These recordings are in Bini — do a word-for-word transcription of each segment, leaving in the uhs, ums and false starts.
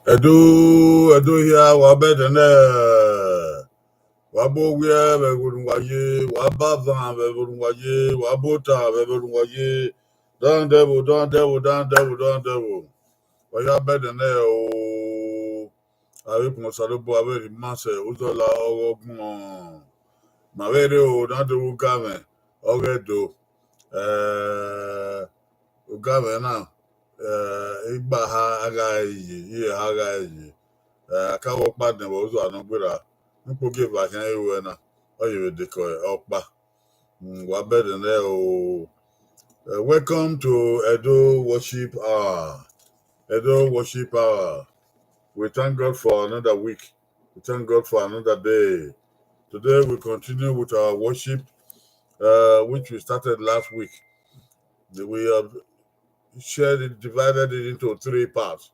Ẹdo, Ẹdo hia, wa bẹdẹ nẹ, wa bu owiẹ vbe ẹvbo ne uwa ye, wa bu avan vbe ẹvbo ne uwa ye, wa bu ota vbe ẹvbo ne uwa ye. Dan devil, dan devil, dan devil, dan devil. Wa ya bẹdẹ nẹ o. Avbe ikun Osanobua vbe rhie ima sẹ, Uzọla ọghe ọgbọn. Ma vbe rre o, na do vbe ugamwẹ, ọghe Ẹdo. Eh, ugamwẹ na, eh, igba ha a gha ye, iye ha a gha ye. Eh, a ka vbe ọkpa dẹn vbe Uzọla ne ọ gberra, ne ukpogieva khian ru ẹna, ọ ye vbe dekọ ọkpa. Mm, wa bẹdẹ nẹ o. Uh, welcome to Edo Worship Hour. Edo Worship Hour. We thank God for another week. We thank God for another day. Today we continue with our worship, uh, which we started last week. We have shared it, divided it into three parts.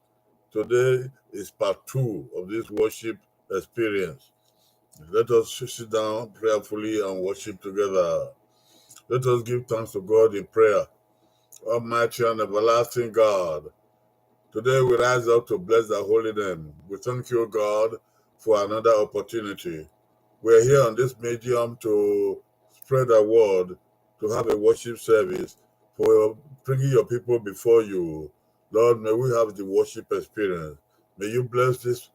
Today is part two of this worship experience. Let us sit down prayerfully and worship together. Let us give thanks to God in prayer. Almighty and everlasting God, today we rise up to bless thy holy name. We thank you, God, for another opportunity. We are here on this medium to spread thy word, to have a worship service, for bringing your people before you. Lord, may we have the worship experience. May you bless this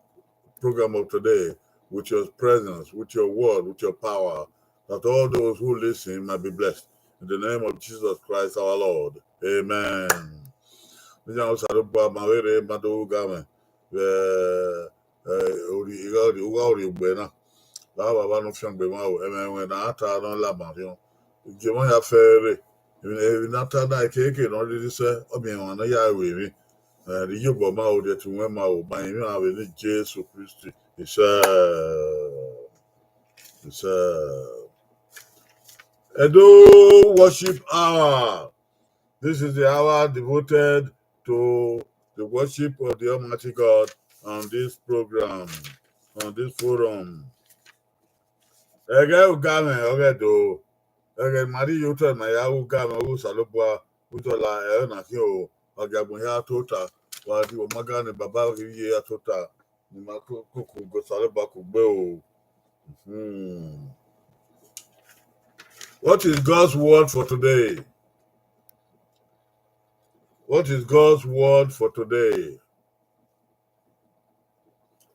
program of today with your presence, with your word, with your power, that all those who listen might be blessed. In the name of Jesus Christ our Lord. Amen. Iran Osanobua ma vbe rre ma do gha mwẹ vbe, eh, orhi, igha orhi, ugha orhiegbe na. Vbe avbe ava ne ọ fiangbe mwa o, ẹmwẹ ẹmwẹ ne a ta ne ọ la ma rhiọn. Gie emwa ya fẹẹrẹ. Emwi ne a ta na, ekeke ne ọ rhirhi sẹ, ọ miẹn emwa ne ọ ya ru emwi. Eh, rhie iyobọ ma o, rhie ẹtuwẹn ma o, ma emwi vbe ne Jesu Kristi. Isẹ. Isẹ. Edo Worship Hour. This is the hour devoted to the worship of the Almighty God on this program, on this forum. Ẹghẹ ugamwẹ, ọghe Ẹdo, ẹghẹ ma rhie ye otọ ma ya ru ugamwẹ, ọghe Osanobua, Uzọla, ẹre na khian o, wa gie agbọn hia tota, wa di, wa ma ga ne baba ghi ye a tota, ne ima ko, ko, ko, Osanobua kugbe o. Hmm. What is God's word for today? What is God's word for today?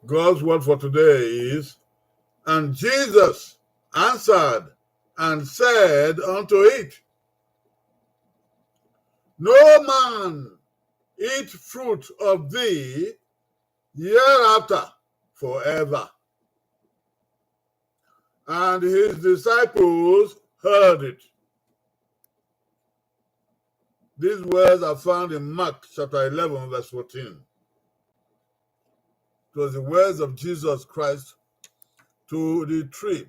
God's word for today is, and Jesus answered and said unto it, No man eat fruit of thee hereafter forever. And his disciples heard it. These words are found in Mark chapter eleven, verse fourteen. It was the words of Jesus Christ to the tree,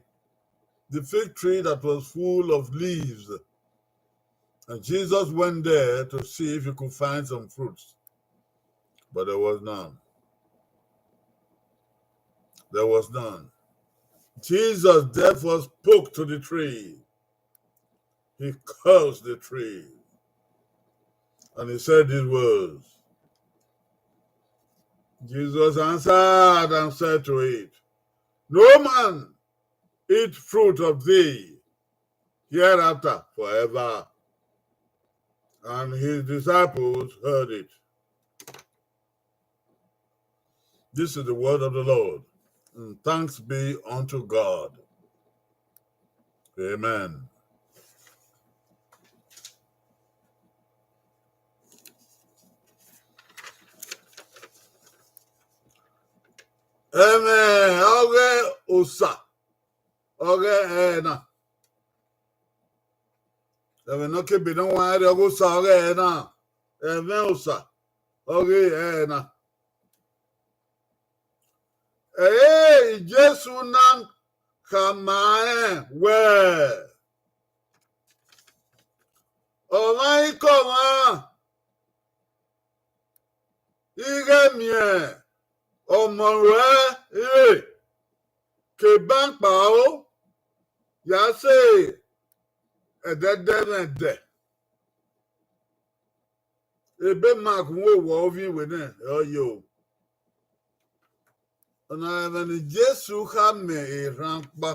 the fig tree that was full of leaves. And Jesus went there to see if he could find some fruits, but there was none. There was none. Jesus therefore spoke to the tree. He cursed the tree. And he said these words. Jesus answered and said to it, No man eat fruit of thee hereafter forever. And his disciples heard it. This is the word of the Lord. And thanks be unto God. Amen. Amen. Ọghe Osa, ọghe ẹna. Ẹmwẹ ne ọ ke ebe ne ọ wanrẹn rre, ọghe Osa ọghe ẹna. Ẹmwẹ Osa ọghe ẹna. Ẹre Jesu na khama rẹn wẹẹ, ọmwaikọmwa, I ghẹ miẹn ọmọ ruẹ rre, ke eban kpao ya sẹ ẹdẹdẹmwẹdẹ. Ebe Mark vbe owa ovbi iwinna, ọ ye o. Ọna ẹmwẹ ne Jesu khama erhan ọkpa.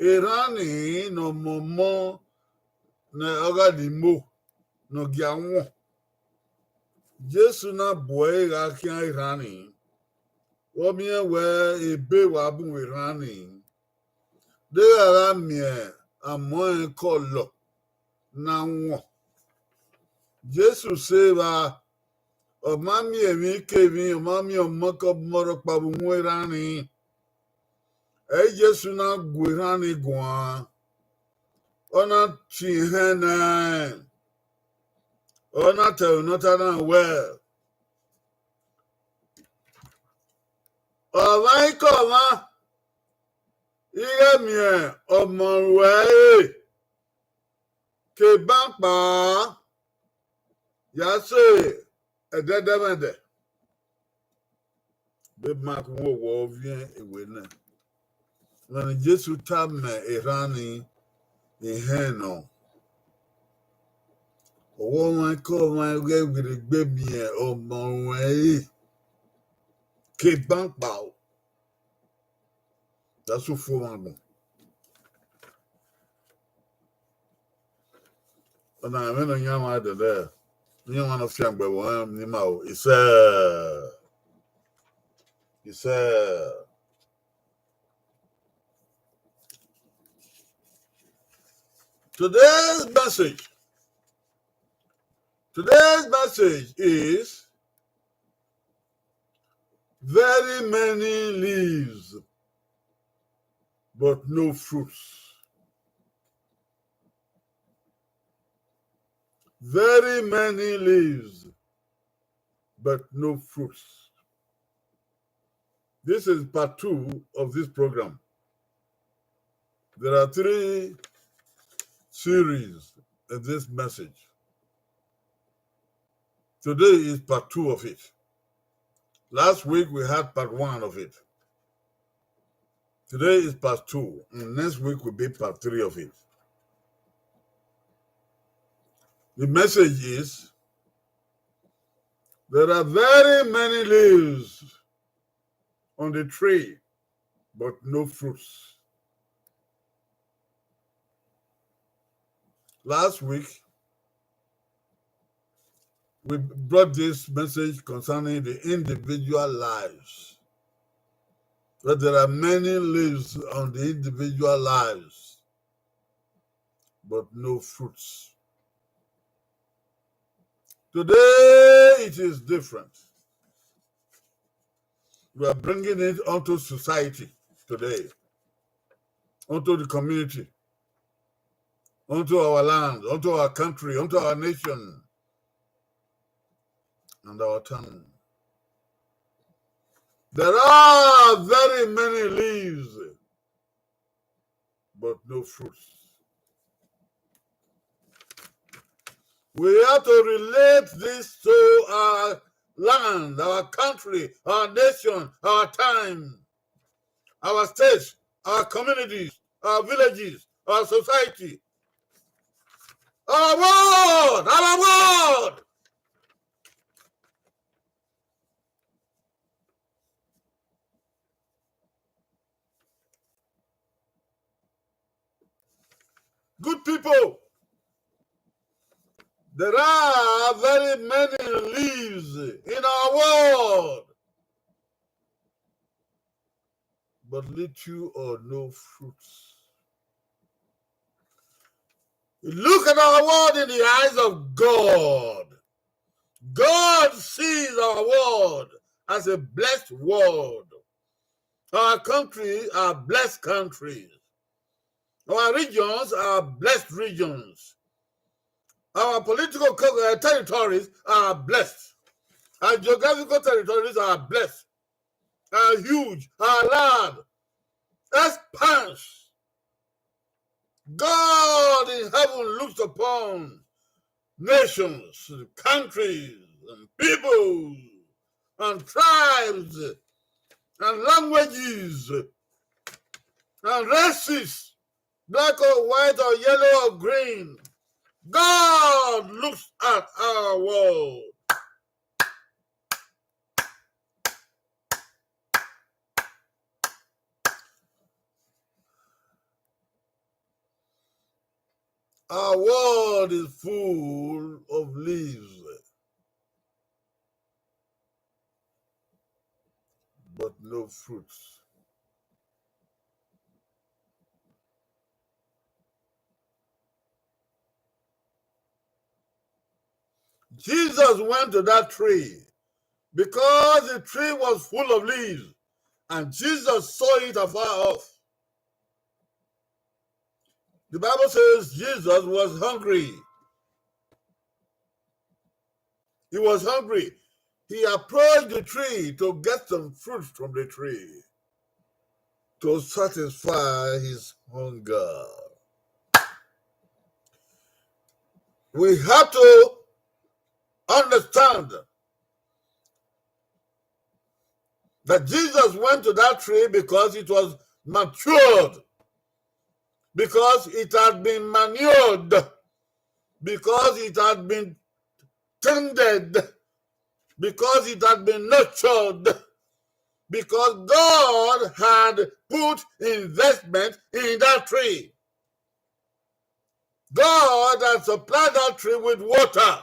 Erhan nii ne ọ mọmọ ne ọ gha la imo ne ọ gia wọn. Jesu na bu ẹre gha khian erhan nii. Vbe ọ miẹn wẹẹ ebe wa bun vbe erhan nii, deghẹ a gha miẹn amọ ẹn kọlọ ne a wọn. Jesu sẹ evba, ọ ma miẹn emwikemwi, ọ ma miẹn ọmọkọmọ rhọkpa vbe uhunmwu erhan nii. Ẹ i Jesu na gu erhan nii guan, ọ na tie ehẹn nẹ, ọ na ta ẹmwẹ ne ọ ta na wẹẹ, ọmwaikọmwa, I ghẹ miẹn ọmọ ruẹ ẹre, ke eban kpao ya sẹ ẹdẹdẹmwẹdẹ. Vbe Mak mu owẹ ọviẹn ewe nẹ, ọna ne Jesu tama erhan nii, ehẹn nọ. Ọmwaikọmwa ghẹ vbe rhie egbe miẹn ọmọ ruẹ ẹre, ke eban kpao. That's so for one. Ọna ẹmwẹ ne ọ yan mwa dẹdẹ, ne ọ yan mwa ne ọ fiangbe vbe ọnrẹn ni ma o, isẹ, isẹ. Today's message, today's message is very many leaves, but no fruits. Very many leaves, but no fruits. This is part two of this program. There are three series in this message. Today is part two of it. Last week we had part one of it. Today is part two, and next week will be part three of it. The message is, there are very many leaves on the tree, but no fruits. Last week, we brought this message concerning the individual lives. That there are many leaves on the individual lives, but no fruits. Today, it is different. We are bringing it onto society today, onto the community, onto our land, onto our country, onto our nation, and our town. There are very many leaves, but no fruits. We have to relate this to our land, our country, our nation, our time, our states, our communities, our villages, our society, our world, our world. Good people, there are very many leaves in our world, but little or no fruits. Look at our world in the eyes of God. God sees our world as a blessed world. Our country are blessed countries. Our regions are blessed regions. Our political co-, uh, territories are blessed. Our geographical territories are blessed, are huge, are large, expanse. God in heaven looks upon nations, countries, and peoples, and tribes, and languages, and races, black or white or yellow or green. God looks at our world. Our world is full of leaves, but no fruits. Jesus went to that tree because the tree was full of leaves, and Jesus saw it afar off. The Bible says Jesus was hungry. He was hungry. He approached the tree to get some fruit from the tree to satisfy his hunger. We have to understand that Jesus went to that tree because it was matured, because it had been manured, because it had been tended, because it had been nurtured, because God had put investment in that tree. God had supplied that tree with water.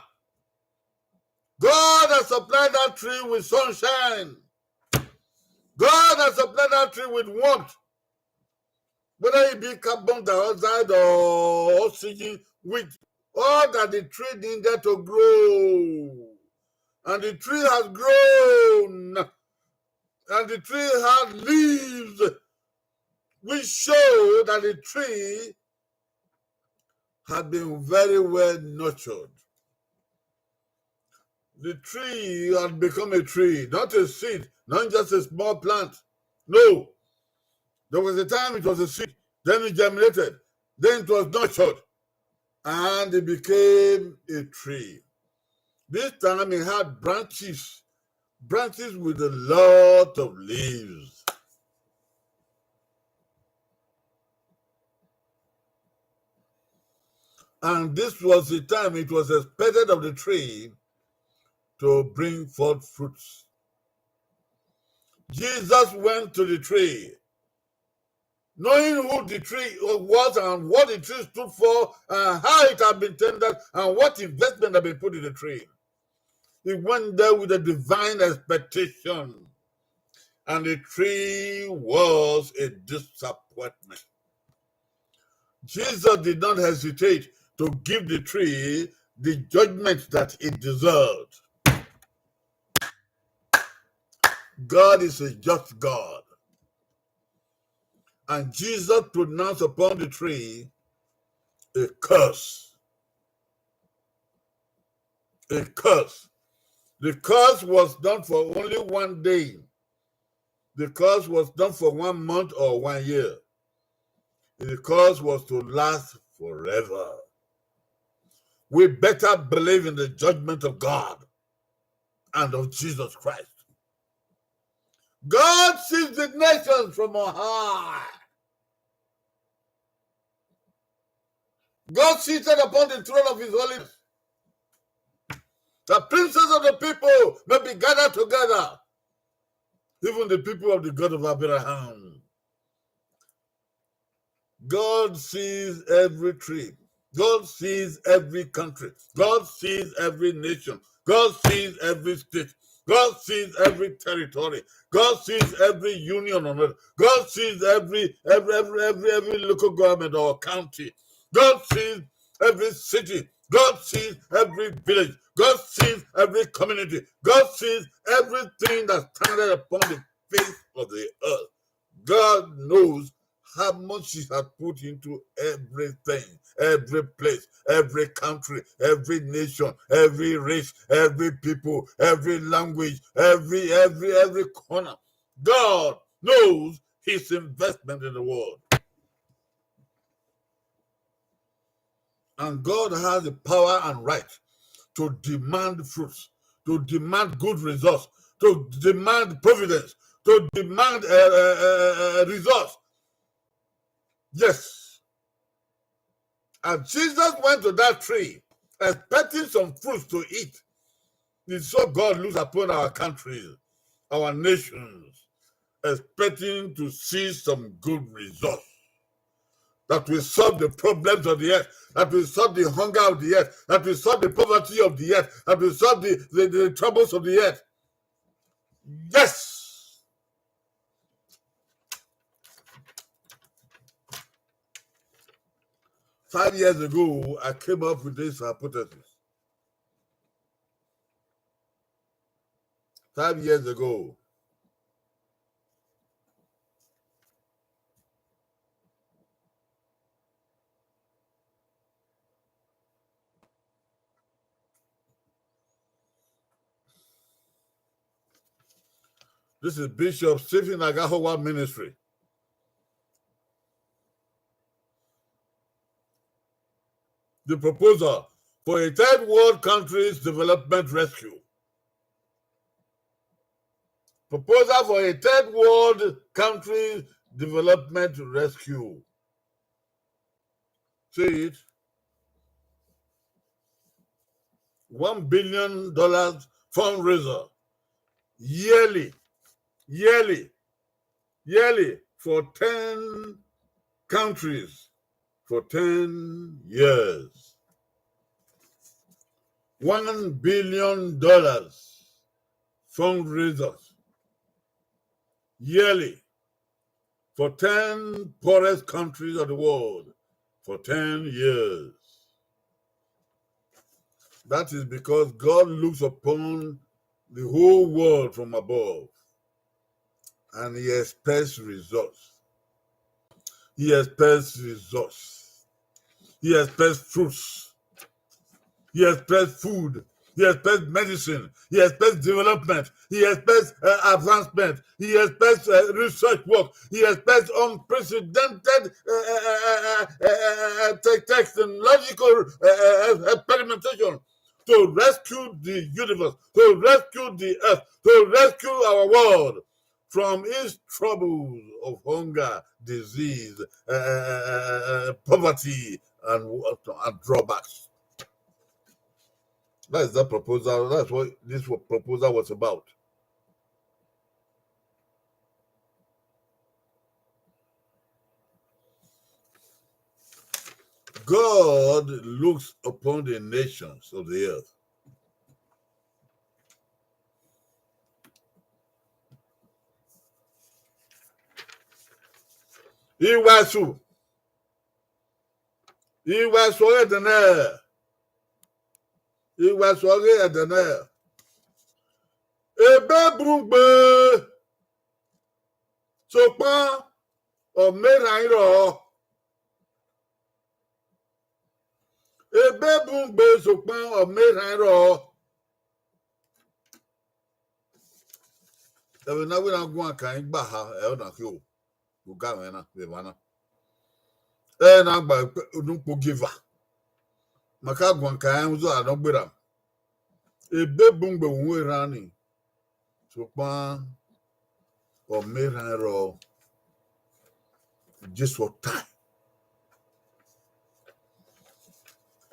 God had supplied that tree with sunshine. God had supplied that tree with warmth. Whether it be carbon dioxide or oxygen, with all that the tree needed to grow. And the tree has grown. And the tree had leaves, which show that the tree had been very well nurtured. The tree had become a tree, not a seed, not just a small plant. No. There was a time it was a seed, then it germinated, then it was nurtured, and it became a tree. This time it had branches, branches with a lot of leaves. And this was the time it was expected of the tree to bring forth fruits. Jesus went to the tree, knowing who the tree was and what the tree stood for and how it had been tended and what investment had been put in the tree. He went there with a divine expectation, and the tree was a disappointment. Jesus did not hesitate to give the tree the judgment that it deserved. God is a just God. And Jesus pronounced upon the tree a curse. A curse. The curse was not for only one day. The curse was not for one month or one year. The curse was to last forever. We better believe in the judgment of God and of Jesus Christ. God sees the nations from on high. God seated upon the throne of his holiness. The princes of the people may be gathered together, even the people of the God of Abraham. God sees every tree. God sees every country. God sees every nation. God sees every state. God sees every territory. God sees every union on earth. God sees every every every every every local government or county. God sees every city. God sees every village. God sees every community. God sees everything that standeth upon the face of the earth. God knows how much he has put into everything, every place, every country, every nation, every race, every people, every language, every every every corner. God knows his investment in the world. And God has the power and right to demand fruits, to demand good results, to demand providence, to demand uh, uh, uh, uh, results. Yes. And Jesus went to that tree expecting some fruits to eat. He saw God looks upon our countries, our nations, expecting to see some good results. that will solve the problems of the earth, that will solve the hunger of the earth, that will solve the poverty of the earth, that will solve the, the, the troubles of the earth. Yes. Five years ago, I came up with this hypothesis. Five years ago. This is Bishop Stephen Agahowa Ministry. The proposal for a third world countries development rescue. Proposal for a third world country development rescue. See it? One billion dollars fundraiser yearly, yearly, yearly for ten countries for ten years. One billion dollars fundraisers yearly for ten poorest countries of the world for ten years. That is because God looks upon the whole world from above and he expects results. He expects results. He expects fruits. He expects food. He expects medicine. He expects development. He expects uh, advancement. He expects uh, research work. He expects unprecedented uh, uh, uh, uh, uh, uh, te- technological uh, uh, uh, experimentation to rescue the universe, to rescue the earth, to rescue our world from its troubles of hunger, disease, uh, uh, uh, uh, uh, poverty, and, and drawbacks. That's that proposal. That's what this wa- proposal was about. God looks upon the nations of the earth. Iwasu. Iwasu ọghe ẹdẹnẹ. Iwasu ọghe ẹdẹnẹ. Ebe bun gbe. Sokpan, ọ ma erhan i rrọọ. Ebe bun gbe sokpan ọ ma erhan i rrọọ. Ẹmwẹ ne a wẹ na guan kan igba ha, ẹ ọna khin o, vbe oga mwẹ na, vbe emwa na. Ẹ na gba unu ukpogieva. Ma ka guan kan rẹn uzo a nọ gberra. Ebe bun gbe uhunmwu erhan ni, sokpan ọ ma erhan i rrọọ. Jesu ọ tae.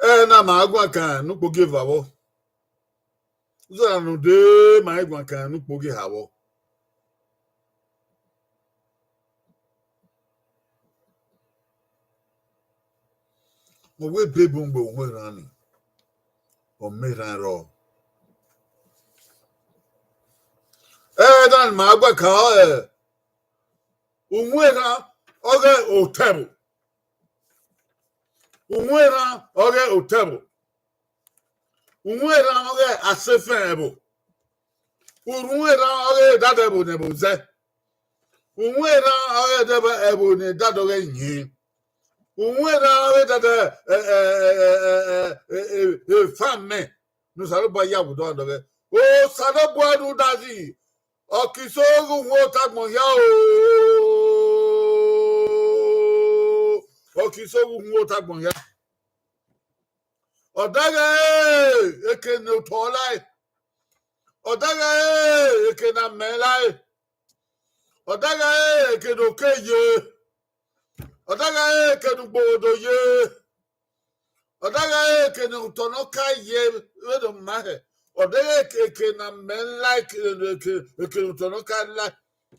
Ẹ na ma guan kan ne ukpogieva vbọ. Zara nọ de ma i guan kan ne ukpogieva vbọ. Ọ wẹ ebe bun gbe uhunmwu erhan ni, ọ ma erhan i rrọọ. Ẹ na ma guan kan ọre, uhunmwu erhan ọghe otẹvbo. Uhunmwu erhan ọghe otẹvbo. Uhunmwu erhan ọghe asefẹn ẹvbo. Uhunmwu erhan ọghe edada ẹvbo ne ẹvbo zẹ. Uhunmwu erhan ọghe edada ẹvbo ne edada ọghe yin. Uhunmwu erhan ọghe edada efa mẹ ne Osanobua ya vbe odọ nọ ghẹ. Osanobua ne udazi, ọ ke so ghe uhunmwu ota agbọn hia o. Ọ ke so ghe uhunmwu ota agbọn hia. Ọ daghe eke ne otọ lae. Ọ daghe eke ne amẹ lae. Ọ daghe eke ne oke ye. Ọ daghe eke ne ugbohodo ye. Ọ daghe eke ne otọ nọ ka ye vbene ọ ma hẹ. Ọ daghe eke ne amẹ la eke ne otọ nọ ka la.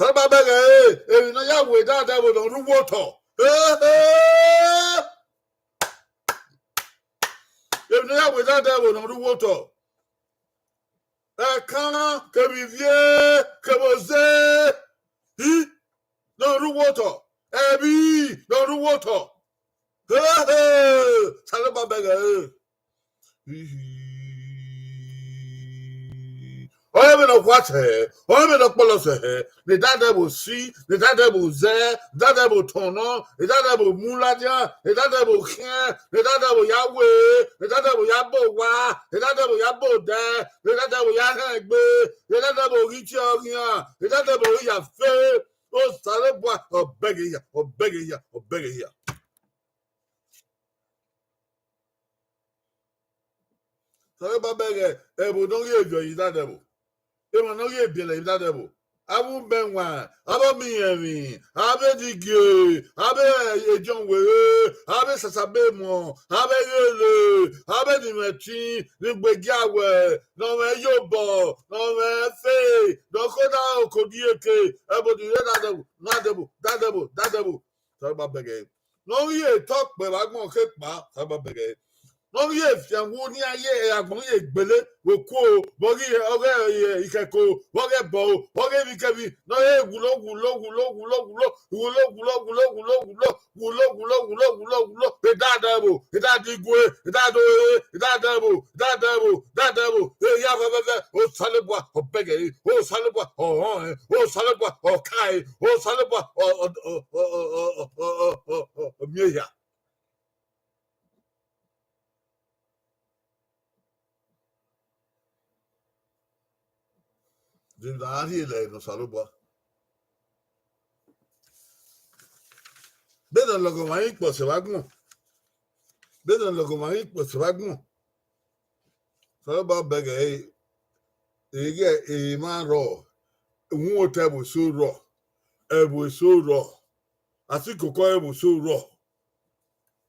Osanobua bẹghe ẹre, emwi ne ọ ya wẹ Dadebo ne ọ rre uwu otọ. He, he. Emwi ne ọ ya wẹ Dadebo ne ọ rre uwu otọ. Ẹkan kevbe ivie kevbe oze, i, ne ọ rre uwu otọ. Ẹvbi ne ọ rre uwu otọ. He, he. Osanobua bẹghe ẹre. Ọre vbene ọ khua sẹ hẹ, ọre vbene ọ kpọlọ sẹ hẹ, ne Dadebo si, ne Dadebo zẹ, ne Dadebo tọn nọ, ne Dadebo mu ladian, ne Dadebo khian, ne Dadebo ya wẹ, ne Dadebo ya bọ owa, ne Dadebo ya bọ odẹ, ne Dadebo ya hẹn egbe, ne Dadebo ghi tie ọghian, ne Dadebo ghi ya fe. Osanobua, ọ bẹghe hia, ọ bẹghe hia, ọ bẹghe hia. Osanobua bẹghe ẹvbo ne ọ ghi viọ ye Dadebo, emwa ne ọ ghi biẹlẹ ye Dadebo. Avbe umẹwaẹn, avbe ọmiẹnmwi, avbe edigie, avbe ejọnwere, avbe sasabemọ, avbe eghele, avbe ne imẹ tin, ni gbe giawẹ, ne ọ mwẹ iyobọ, ne ọ mwẹ ẹfe, ne ọ khodaro kodieke, ẹvbo ni rre Dadebo, Dadebo, Dadebo, Dadebo. Osanobua bẹghe ẹre. Ne ọ ghi re etọ kpẹ vbe agbọn kekpa, Osanobua bẹghe ẹre. Ne ọ ghi re efianwu ne iran ye agbọn ghi re gbele vbe okuo, vbe ọ ghi re ọghe ikhẹko, vbe ọ ghi re ẹbọ, vbe ọ ghi re emwikemwi, ne ọ re wulo, wulo, wulo, wulo, wulo, wulo, wulo, wulo, wulo, wulo, wulo, wulo, wulo, wulo, wulo, wulo, Dadebo, Dadegbe, Dadore, Dadebo, Dadebo, Dadebo, eya fẹfẹfẹ, Osanobua, ọ bẹghe ẹre, Osanobua, ọ họn ẹre, Osanobua, ọ ka ẹre, Osanobua, ọ, ọ, ọ miẹn hia. Vbene a rhie lẹre ne Osanobua. Vbene ọlọghọmwa ghi kpọsẹ vbe agbọn. Vbene ọlọghọmwa ghi kpọsẹ vbe agbọn. Osanobua bẹghe ẹre, eghẹ emwa rrọọ, uhunmwu otọ ẹvbo eso rrọọ, ẹvbo eso rrọọ, asikoko ẹvbo eso rrọọ.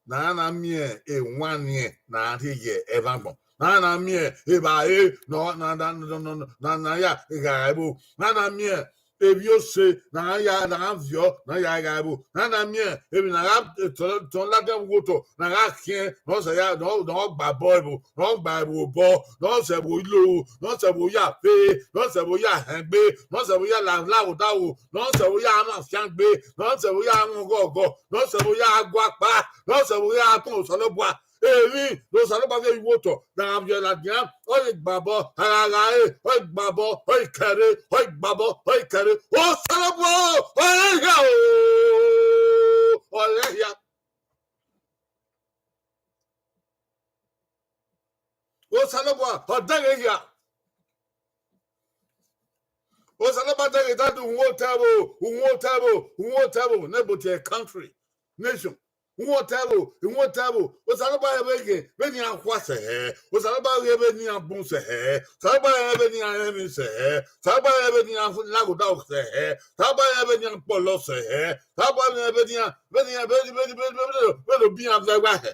Ne a na miẹn ewanniẹn ne a rhie ye ẹmwẹ agbọn, ne a na miẹn evbare ne ọ, na, na, na, na, na, na ya gha ẹvbo, ne a na miẹn emwi ose ne a ya, ne a viọ, ne a ya gha ẹvbo, ne a na miẹn emwi ne a gha tọn ladian vbe otọ, ne a gha khiẹn, ne ọ sẹ ya, ne ọ, ne ọ gba obọ ẹvbo, ne ọ gba ẹvbo obọ, ne ọ sẹ ẹvbo ilo, ne ọ sẹ ẹvbo ya fe, ne ọ sẹ ẹvbo ya hẹn egbe, ne ọ sẹ ẹvbo ya la, la odaro, ne ọ sẹ ẹvbo ya mwẹ afiangbe, ne ọ sẹ ẹvbo ya mwẹ ọghọghọ, ne ọ sẹ ẹvbo ya gua kpa, ne ọ sẹ ẹvbo ya tọn Osanobua. Emwi ne Osanobua viọ ye uwu otọ, ne a viọ ladian, ọ ghi gba obọ, a gha gha re, ọ ghi gba obọ, ọ ghi kẹre, ọ ghi gba obọ, ọ ghi kẹre. Osanobua, ọ rẹn hia o, ọ rẹn hia. Osanobua, ọ dẹghe hia. Osanobua dẹghe Dadebo, uhunmwu otọ ẹvbo, uhunmwu otọ ẹvbo, uhunmwu otọ ẹvbo, ne but a country, nation. Uhunmwu otọ ẹvbo, uhunmwu otọ ẹvbo. Osanobua rẹn vbe ghe vbene iran khua sẹ hẹ. Osanobua rẹn vbene iran bun sẹ hẹ. Osanobua rẹn vbene iran rẹn emwi sẹ hẹ. Osanobua rẹn vbene iran laghodaro sẹ hẹ. Osanobua rẹn vbene iran kpọlọ sẹ hẹ. Osanobua rẹn vbene iran, vbene iran, vbene, vbene, vbene, vbene, vbene obi iran vẹ ẹwa hẹ.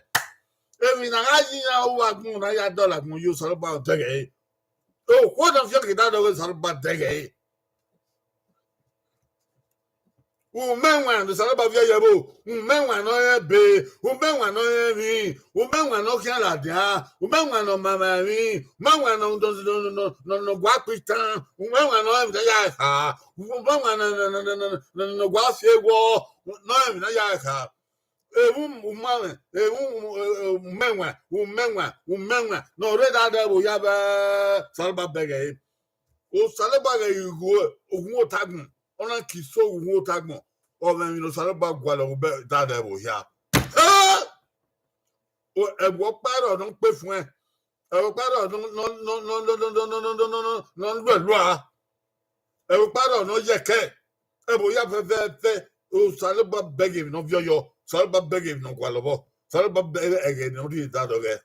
Emwi ne a gha ye iran ru agbọn ne a ya dọlọ agbọn ye, Osanobua dẹghe ẹre. Okhuo ne ọ fian ke Dadebo, Osanobua dẹghe ẹre. Umẹwaẹn ne Osanobua viọ ye ẹvbo, umẹwaẹn ne ọ rẹn ebe, umẹwaẹn ne ọ rẹn emwi, umẹwaẹn ne ọ khian ladian, umẹwaẹn ne ọ ma emwa emwi, umẹwaẹn ne ọ, ne ọ, ne ọ, ne ọ, ne ọ gua kpe itan, umẹwaẹn ne ọ rẹn emwi ne a ya kha, umẹwaẹn ne, ne, ne ọ gua fi ewọ, ne ọ rẹn emwi ne a ya kha. Emwi umamwẹ, emwi umẹwaẹn, umẹwaẹn, umẹwaẹn ne ọ rre Dadebo ya vbe Osanobua bẹghe ẹre. Osanobua ghẹ ghi gho uhunmwu otọ agbọn, ọ na ke iso uhunmwu otọ agbọn, ọ mwẹ emwi ne Osanobua gualọ vbe Dadebo hia. Ẹvbo ọkpa rrọọ ne ọ kpe fuẹn, ẹvbo ọkpa rrọọ ne ọ luẹ lua, ẹvbo ọkpa rrọọ ne ọ yẹkẹ, ẹvbo ya fẹfẹfẹ. Osanobua bẹghe emwi ne ọ viọ yọ, Osanobua bẹghe emwi ne ọ gualọ vbọ, Osanobua bẹghe ẹghẹ ne ọ rhie Dadebo ghẹ.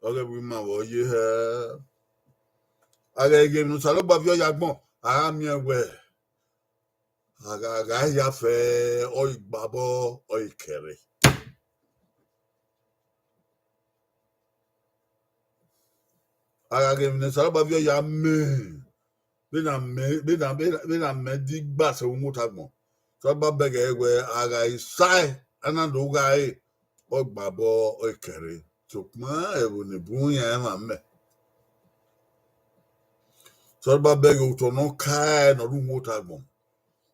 Ọ ghẹ vbe ima vbe ọ ye hẹ. A ghẹ ghe emwi ne Osanobua viọ ya agbọn, a gha miẹn wẹẹ, a gha, a gha ya fẹ, ọ ghi gba obọ, ọ ghi kẹre. A gha ghe emwi ne Osanobua viọ ya mẹ, Vbene amẹ, vbene amẹ, vbene amẹ di gba sẹ uhunmwu ota agbọn. Osanobua bẹghe wẹ a gha i sae, a na do gha re, ọ gba obọ, ọ i kẹre. Sokpan ẹvbo ni bun iran ẹmwẹ mẹ. Osanobua bẹghe otọ ne ọ kae ne ọ rre uhunmwu ota agbọn.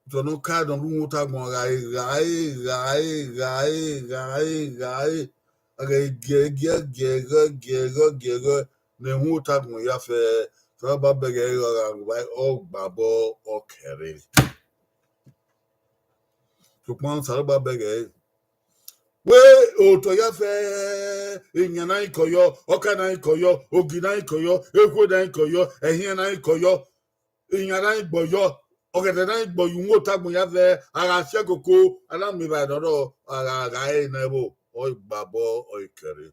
Otọ ne ọ kae ne ọ rre uhunmwu ota agbọn gha re, gha re, gha re, gha re, gha re, gha re. A gha gie, gie, gie, gie, gie, gie, gie, gie, ne uhunmwu ota agbọn ya fẹ, Osanobua bẹghe gha gha ru vba, ọ gba obọ, ọ kẹre. Sokpan Osanobua bẹghe wẹ otọ ya fẹ, iyan na i kọyọ, ọka na i kọyọ, ogi na i kọyọ, ekhue na i kọyọ, ẹhiẹn na i kọyọ, iyan na i gbọyọ, ọghẹdẹ na i gbọyọ, uhunmwu ota agbọn ya fẹ, a gha si ẹkoko, a na miẹn evbare ne ọ rrọọ, a gha gha re ne ẹvbo, ọ gba obọ, ọ i kẹre.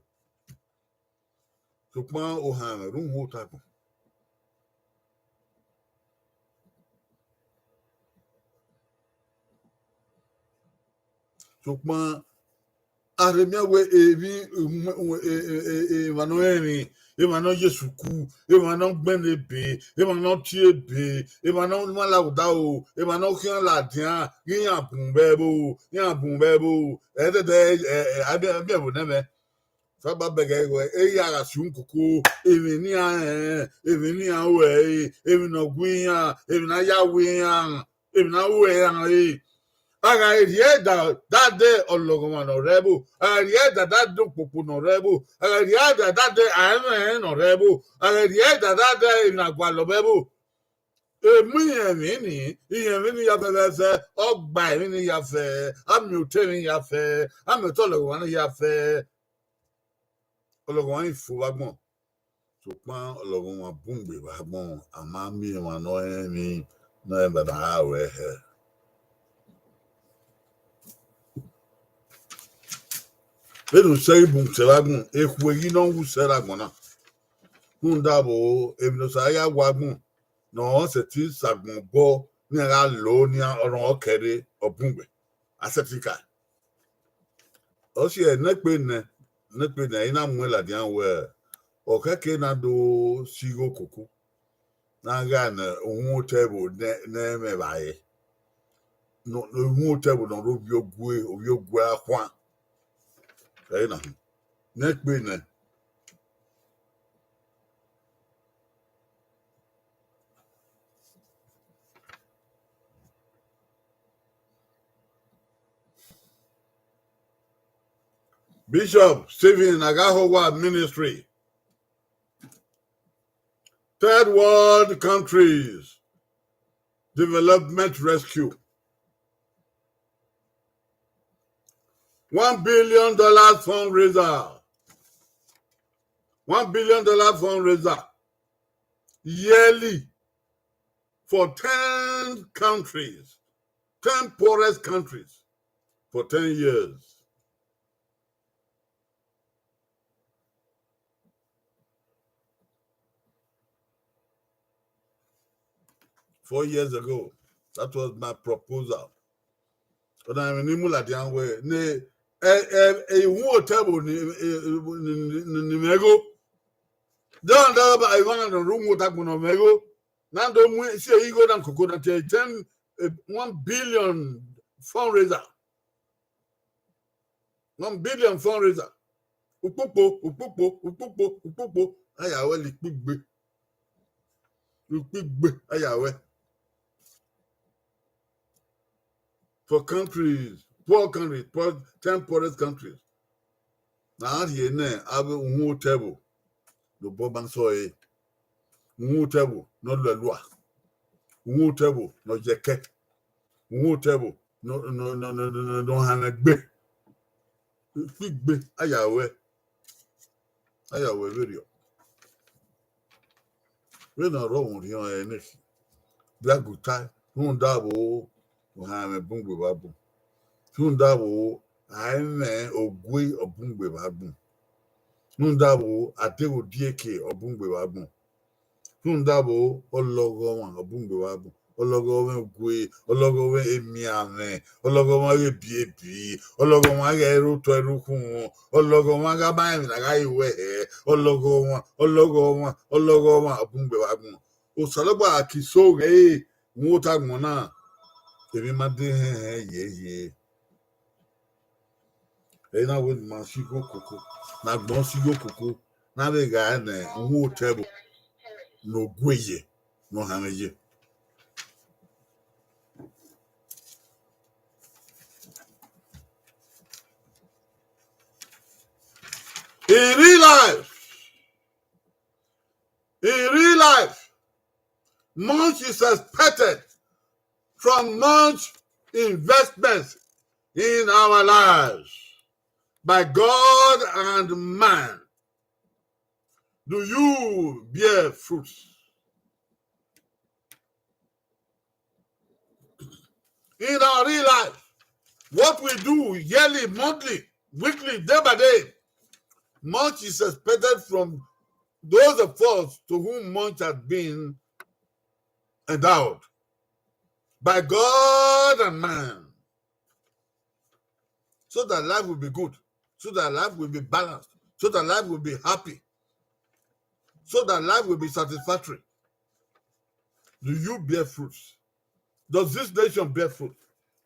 Sokpan ohanmwẹ rre uhunmwu ota agbọn. Sokpan a rhe miẹn wẹ emwi, emwa ne ọ rẹn emwi, emwa ne ọ ye sukuru, emwa ne ọ gbẹnnẹ ebe, emwa ne ọ tie ebe, emwa ne ọ ma la odaro, emwa ne ọ khian ladian, ghi iran bun vbe ẹvbo, iran bun vbe ẹvbo, ẹdẹdẹ, ẹ, ẹ, a miẹn, a miẹn ẹvbo nẹ mwẹ. Osanobua bẹghe wẹ, e ya gha si uhunmwu koko, emwi ne iran rẹn, emwi ne iran ru ẹre, emwi ne ọ gu iran, emwi ne a ya wu iran, emwi ne a ru ẹre iran re. A gha rhie ẹdẹ da dẹ ọlọghọmwa ne ọ rre ẹvbo, a gha rhie ẹdẹ da dẹ okpokpo ne ọ rre ẹvbo, a gha rhie ẹdẹ da dẹ aẹmwẹ ne ọ rre ẹvbo, a gha rhie ẹdẹ da dẹ emwi ne a gualọ vbe ẹvbo. Emwi irẹnmwi ni, irẹnmwi ni ya fẹ vbe ẹzẹ, ọ gba emwi ni ya fẹ, a miẹn otọ emwi ya fẹ, a miẹn otọ ọlọghọmwa ni ya fẹ. Ọlọghọmwa ni fo vbe agbọn, sokpan ọlọghọmwa bun gbe vbe agbọn, a ma miẹn emwa ne ọ rẹn emwi ne ọ rẹn emwi ne a gha ru ẹre hẹ. Vbene u sẹ ghi bun sẹ vbe agbọn, ekhueghi ne ọ wu sẹ rre agbọn na. Rhunmwuda vbo, emwi ne Osa ya wu agbọn, ne ọ sẹtin sẹ agbọn obọ ne iran gha lo nian, ọrọre ọ kẹre, ọ bun gbe, a sẹtin ka. Ọ si ẹre ne ẹkpe nẹ, ne ẹkpe nẹ, I na muẹn ladian wẹ, ọ khẹke na do si igho koko, ne a gha ne uhunmwu otọ ẹvbo ne, ne ẹmwẹ vbe a re, ne uhunmwu otọ ẹvbo ne ọ rre ovbi ogue, ovbi ogue akhuan. Ẹre na, ne ẹkpe nẹ. Bishop Stephen Agahowa Ministry, Third World Countries Development Rescue, one billion dollars fundraiser, one billion dollar fundraiser yearly for ten countries, ten poorest countries for ten years. Four years ago, that was my proposal. Ọna emwi ne I mu ladian wẹ, ne, ẹ, ẹ, ẹ, uhunmwu otọ ẹvbo ni, ẹ, ẹ, ni, ni, ni mwẹ igho. Dọnda ba emwa na ne ọ rre uhunmwu ota agbọn ne ọ mwẹ igho. Na do mu si igho na koko na te ten, eh, one billion fundraiser. One billion fundraiser. Ukpokpo, ukpokpo, ukpokpo, ukpokpo. A ya wẹ la ikpigbe. Ikpigbe, a ya wẹ. For countries, poor countries, poor, ten poorest countries. Na a rhie nẹ avbe uhunmwu otọ ẹvbo ne obọ ma sẹ ọre. Uhunmwu otọ ẹvbo ne ọ lọ ẹlua. Uhunmwu otọ ẹvbo ne ọ yẹ ẹkẹ. Uhunmwu otọ ẹvbo ne ọ, ne ọ, ne ọ, ne ọ, ne ọ, ne ọ hanmwẹ egbe. Ikpigbe, a ya wẹ. A ya wẹ vberriọ. Vbene ọ rre ọmwa orhiọn ẹre ne khin, Black Guitar, rhunmwuda vbo, ohanmwẹ bun gbe vbe agbọn. Rhunmwuda vbo, aẹmwẹ ogue ọ bun gbe vbe agbọn. Rhunmwuda vbo, adeghodieke ọ bun gbe vbe agbọn. Rhunmwuda vbo, ọlọghọmwa ọ bun gbe vbe agbọn. Ọlọghọmwa ogue, ọlọghọmwa emianmwẹ, ọlọghọmwa ghe ebiebi, ọlọghọmwa ghe ẹre otọ ẹre ukhunmwu, ọlọghọmwa gha ma rẹn emwi ne a gha re wẹ hẹ, ọlọghọmwa, ọlọghọmwa, ọlọghọmwa ọ bun gbe vbe agbọn. Osanobua gha ke iso ghẹ re, uhunmwu ota agbọn na, emwi ma de hẹnhẹn yeye. Ẹ i na wẹ ne ima si igho koko, ne agbọn si igho koko, ne a vbe gha ne uhunmwu otọ ẹvbo ne ọ gu ye, ne ọ hanmwẹ ye. In real life, in real life, much is expected from much investments in our lives by God and man. Do you bear fruits? In our real life, what we do yearly, monthly, weekly, day by day, much is expected from those of us to whom much has been endowed by God and man. So that life will be good, so that life will be balanced, so that life will be happy, so that life will be satisfactory. Do you bear fruits? Does this nation bear fruit?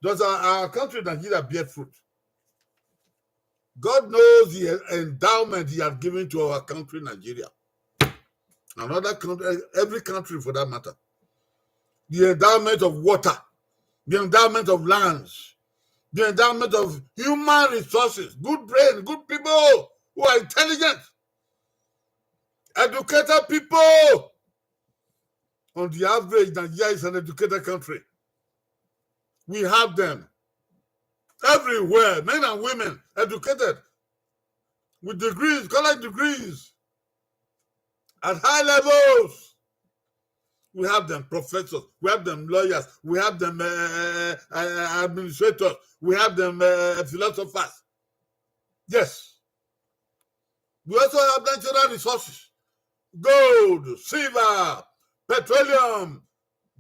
Does our, our country, Nigeria, bear fruit? God knows the endowment he has given to our country, Nigeria. Another country, every country for that matter. The endowment of water, the endowment of lands, the endowment of human resources, good brain, good people who are intelligent, educated people. On the average, Nigeria is an educated country. We have them everywhere, men and women, educated, with degrees, college degrees, at high levels. We have them professors, we have them lawyers, we have them uh, uh, administrators, we have them uh, philosophers. Yes. We also have natural resources: gold, silver, petroleum,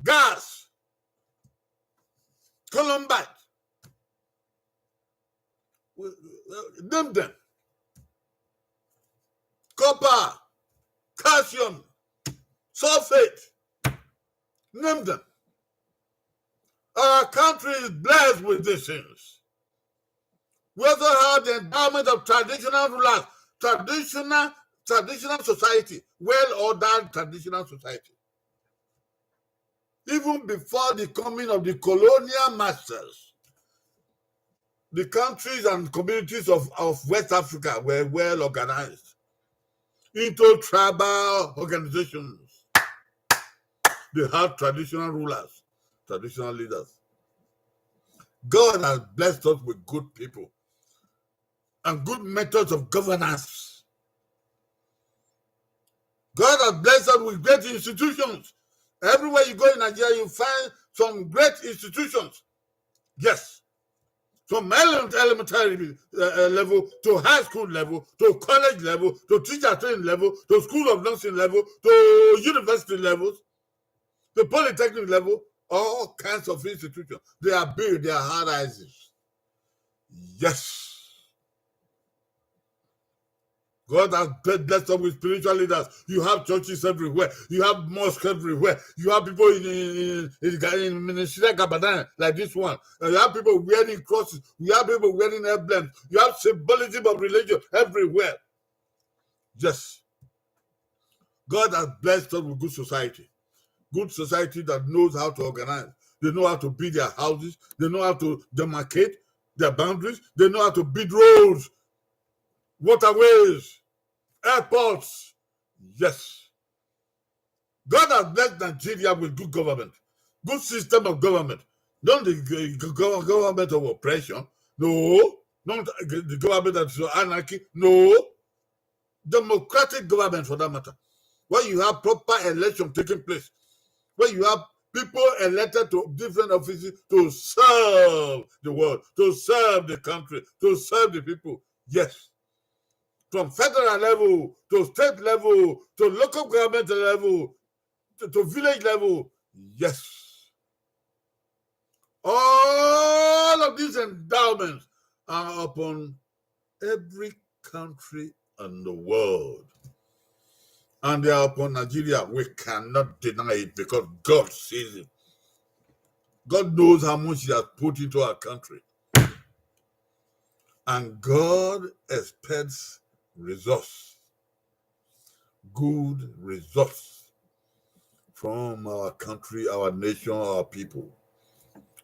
gas, columbite. We, we, name them. Copper, calcium, sulfate, name them. Our country is blessed with these things. We also have the endowment of traditional rulers, traditional, traditional society, well-ordered traditional society. Even before the coming of the colonial masters, the countries and communities of, of West Africa were well organized into tribal organizations. They had traditional rulers, traditional leaders. God has blessed us with good people and good methods of governance. God has blessed us with great institutions. Everywhere you go in Nigeria, you find some great institutions. Yes. From ele-, elementary uh, uh, level to high school level to college level to teacher training level to school of nursing level to university levels, the polytechnic level, all kinds of institutions. They are big, they are high rises. Yes. God has ble-, blessed us with spiritual leaders. You have churches everywhere. You have mosques everywhere. You have people in, in, in, in, in ministerial gabadan like this one. And you have people wearing crosses. You have people wearing emblems. You have symbolism of religion everywhere. Yes. God has blessed us with good society. Good society that knows how to organize. They know how to build their houses. They know how to demarcate their boundaries. They know how to build roads, waterways, airports. Yes. God has blessed Nigeria with good government, good system of government. Not the g-, g-, gov-, government of oppression. No. Not the government that is anarchy. No. Democratic government, for that matter, where you have proper election taking place, where you have people elected to different offices to serve the world, to serve the country, to serve the people. Yes. From federal level to state level to local government level to, to village level. Yes. All of these endowments are upon every country in the world. and they are upon Nigeria, we cannot deny it because God sees it. God knows how much He has put into our country. And God expects results, good results from our country, our nation, our people.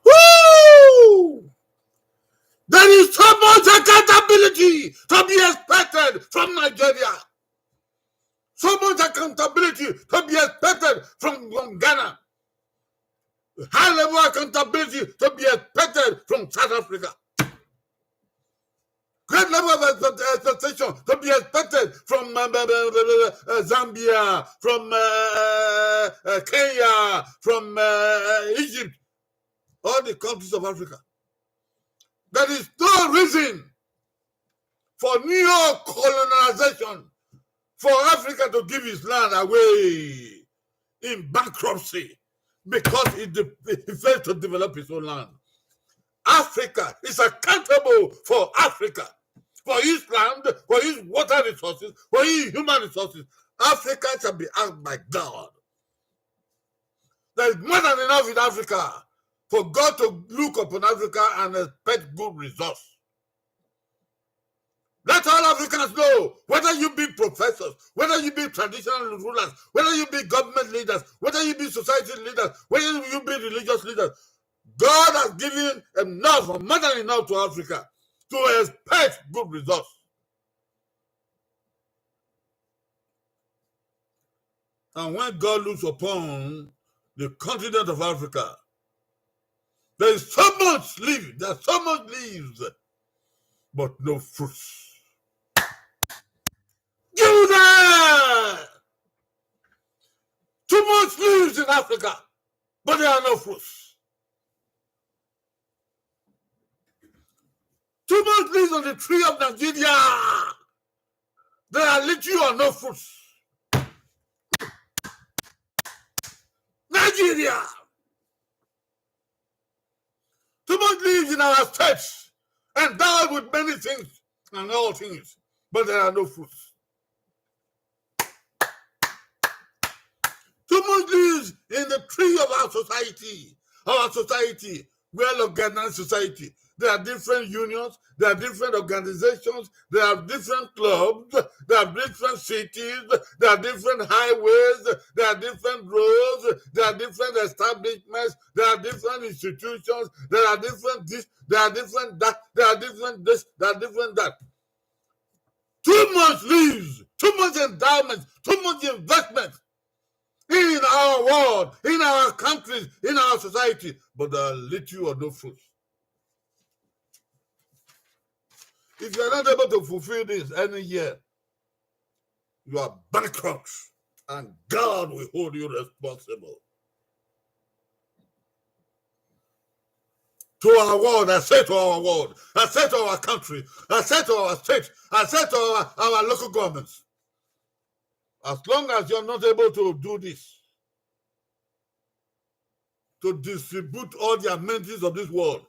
Woo! There is so much accountability to be expected from Nigeria. So much accountability to be expected from, from Ghana. High level accountability to be expected from South Africa. Great level of expect-, expectation to be expected from, uh, uh, uh, uh, uh, Zambia, from, uh, uh, uh, Kenya, from, uh, uh, Egypt, all the countries of Africa. There is no reason for neo-colonization for Africa to give his land away in bankruptcy because he de-, he failed to develop his own land. Africa is accountable for Africa, for his land, for his water resources, for his human resources. Africa shall be asked by God. There is more than enough in Africa for God to look upon Africa and expect good results. Let all Africans know, whether you be professors, whether you be traditional rulers, whether you be government leaders, whether you be society leaders, whether you be religious leaders, God has given enough, more than enough to Africa to expect good results. And when God looks upon the continent of Africa, there is so much leaf, there are so much leaves, but no fruits. Give them! Too much leaves in Africa, but there are no fruits. Too much leaves on the tree of Nigeria. There are little or no fruits. Nigeria. Too much leaves in our states, endowed with many things and all things, but there are no fruits. Too much leaves in the tree of our society. Our society, well organized society. There are different unions, there are different organizations, there are different clubs, there are different cities, there are different highways, there are different roads, there are different establishments, there are different institutions, there are different this, there are different that, there are different this, there are different that. Too much leaves, too much endowments, too much investment in our world, in our countries, in our society, but there are little or no fruits. If you are not able to fulfill this any year, you are bankrupt, and God will hold you responsible. To our world, I say to our world, I say to our country, I say to our state, I say to our, our local governments, as long as you're not able to do this, to distribute all the amenities of this world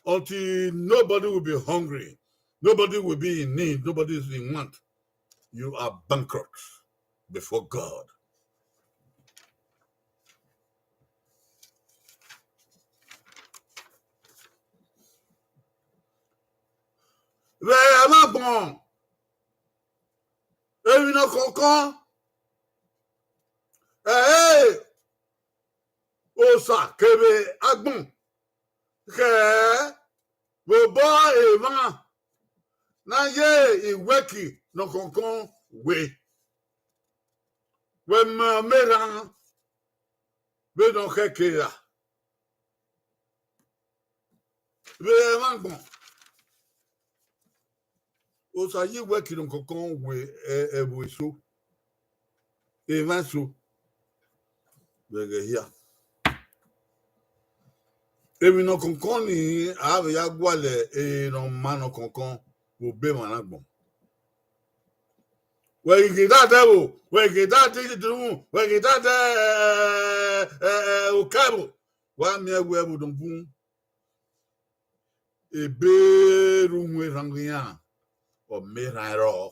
until nobody will be hungry, nobody will be in need, nobody is in want, you are bankrupt before God. Vbe ẹmwẹ agbọn, emwi ne ọ kọnkọn, ẹre Osa kevbe agbọn khẹ vbe obọ emwa ne a ye iwẹki ne ọ kọnkọn we, wẹ ma ọmọ erhan vbene ọ khẹke ra. Vbe ẹmwẹ agbọn, Osa ye iwẹki ne ọ kọnkọn we ẹvbo eso, emwa eso vbe ẹghẹ hia. Emwi ne ọ kọnkọn ni, a vbe ya gualọ ehe ne ọ ma ne ọ kọnkọn vbe obọ emwa na agbọn. Wẹ ghi ghe da dẹ ẹvbo, wẹ ghi ghe da dẹ idinmwu, wẹ ghi ghe da dẹ, ẹ, ẹ, ẹ, okaro, wa miẹn wẹ ẹvbo ne ọ bun. Ebe rre uhunmwu erhan iran, ọ ma erhan rrọọ.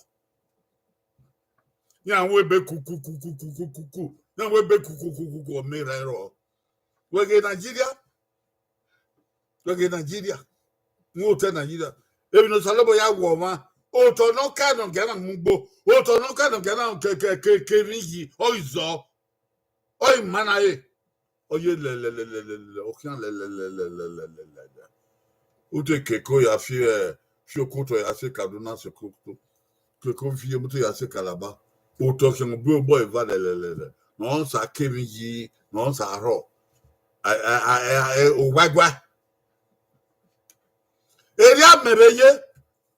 Iran wẹ ebe kukukukukukuku, iran wẹ ebe kukukukuku, ọ mẹ erha ẹrọ. Wẹ ghe Nigeria, wẹ ghe Nigeria, mu otọ Nigeria. Emwi ne Osanobua ya wọ ọmwa, otọ ne ọ ka nọ gie na mu ugbo, otọ ne ọ ka nọ gie na ke ke ke ke vbe yi, ọ i zọ, ọ i ma na re. Ọ ye lẹlẹlẹlẹlẹ, ọ khian lẹlẹlẹlẹlẹlẹ. U te keko ya fi, eh, fi okotọ ya sẹ Kaduna, sẹ okotọ. Keko fi emu te ya sẹ Calabar. Otọ khian bu obọ eva lẹlẹlẹlẹ. Ne ọ sa kevbe yi, ne ọ sa rhọ. A, a, a, a, a, owaegua. Erriọ amẹ vbe ye,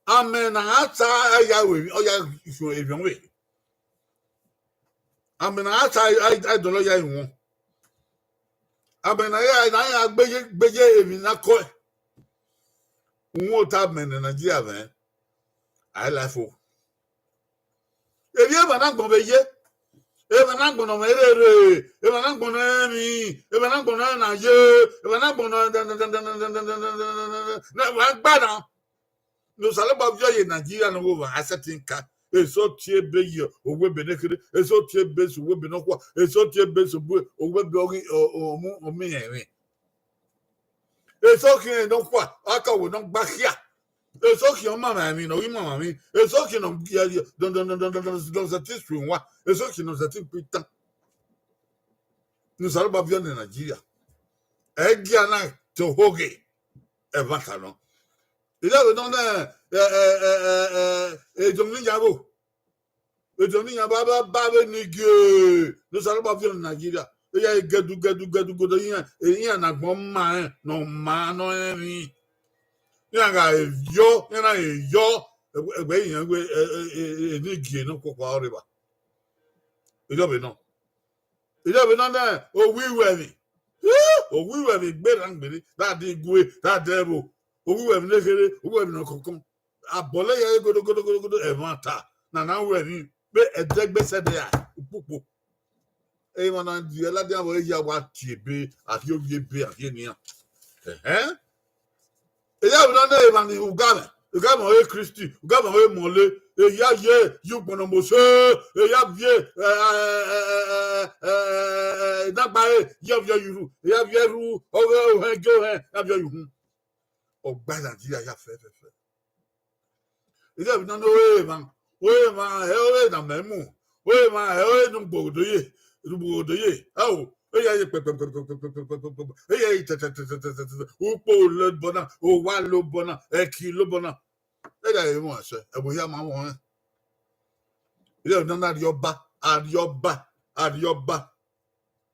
amẹ ne a sa ya ru emwi, ọ ya ru emwi ọvbehe. Amẹ ne a sa, a, a dọlọ ya iwọn. Amẹ ne a ya, ne a ya gbe ye, gbe ye emwi ne a kọe. Uhunmwu ota amẹ ne Nigeria mwẹ, a i la fo. Erriọ emwa ne agbọn vbe ye, emwa ne agbọn ne ọ mwẹ rere, emwa ne agbọn ne ọ mwẹ emwi, emwa ne agbọn ne ọ mwẹ na ye, emwa ne agbọn ne ọ mwẹ, ne wa gba na. Ne Osanobua viọ ye Nigeria ne ọ ghe ovba, a sẹtin ka. Eso tie ebe ye owa ebe ne kherhe, eso tie ebe sẹ owa ebe nọkhua, eso tie ebe sẹ owa ebe ọghe, ọ, ọ, ọmọ, ọmọ iran emwi. Eso khian nọkhua, a ka wẹ ne ọ gba khia. Eso khian ọ ma mwẹ emwi, ne ọ ghi ma mwẹ emwi. Eso khian nọ, ya, ya, dọn, dọn, dọn, dọn, dọn, dọn, dọn, sẹtin sue wan. Eso khian nọ sẹtin kpe itan. Ne Osanobua viọ ne Nigeria. Ẹgia na te ohoghe. Ẹmwata nọ. Iran vbe nọ nẹ, eh, eh, eh, eh, eh, ediọn ne iran vbo. Ediọn ne iran ba, ba, ba vbe ni gie, ne Osanobua viọ ne Nigeria. Iran gẹdu, gẹdu, gẹdu, godo iran, iran ne agbọn ma rẹn, ne ọ ma ne ọ rẹn emwi. Iran gha yọ, iran na yọ, ẹgbẹ, ẹgbẹ iran wẹ, eh, eh, eh, eh, ni gie ne ọ kpokpo ọrre evba. Iran vbe nọ. Iran vbe nọ nẹ, owiwẹ emwi. Owiwẹ emwi gberra gbere, da de igue, da de ẹvbo. Owiwẹ emwi ne kherhe, owiwẹ emwi ne ọ kọnkọn. Abọlẹ ya godo, godo, godo, godo, ẹmwata. Na na wẹ emwi, vbe ẹdẹgbe sẹ ẹdẹ ra, ukpukpo. Emwa na rhie ladian vbe ọ ya wa tie ebe, a rhie ovbi ebe, a rhie enian. Ẹhẹn. Eya vbe nọ nẹ emwa ni ugamwẹ, ugamwẹ ọre Kristi, ugamwẹ ọre mọlẹ, eya ye, ye ugbọnọ Mose, eya viẹ, eh, eh, eh, eh, eh, eh, eh, enagbare, ye ọviọ ye urhu, eya viẹ erhu, ọghe ohẹn gie ohẹn, ya viọ ye uhunmwu. Ọ gba Nigeria ya fẹfẹfẹ. Eya vbe nọ nẹ ọre emwa, ọre emwa, ẹ ọre ne a mẹ mu, ọre emwa, ẹ ọre ne ugbodo ye, ne ugbodo ye, ao, eya ye pẹpẹpẹpẹpẹpẹpẹ, eya ye tẹtẹtẹtẹtẹtẹ, ukpo lobọ na, owa lobọ na, ẹki lobọ na. Eya ye mu asẹ, ẹvbo hia ma mwẹ ọnrẹn. Eya vbe nọ nẹ Arriọba, Arriọba, Arriọba.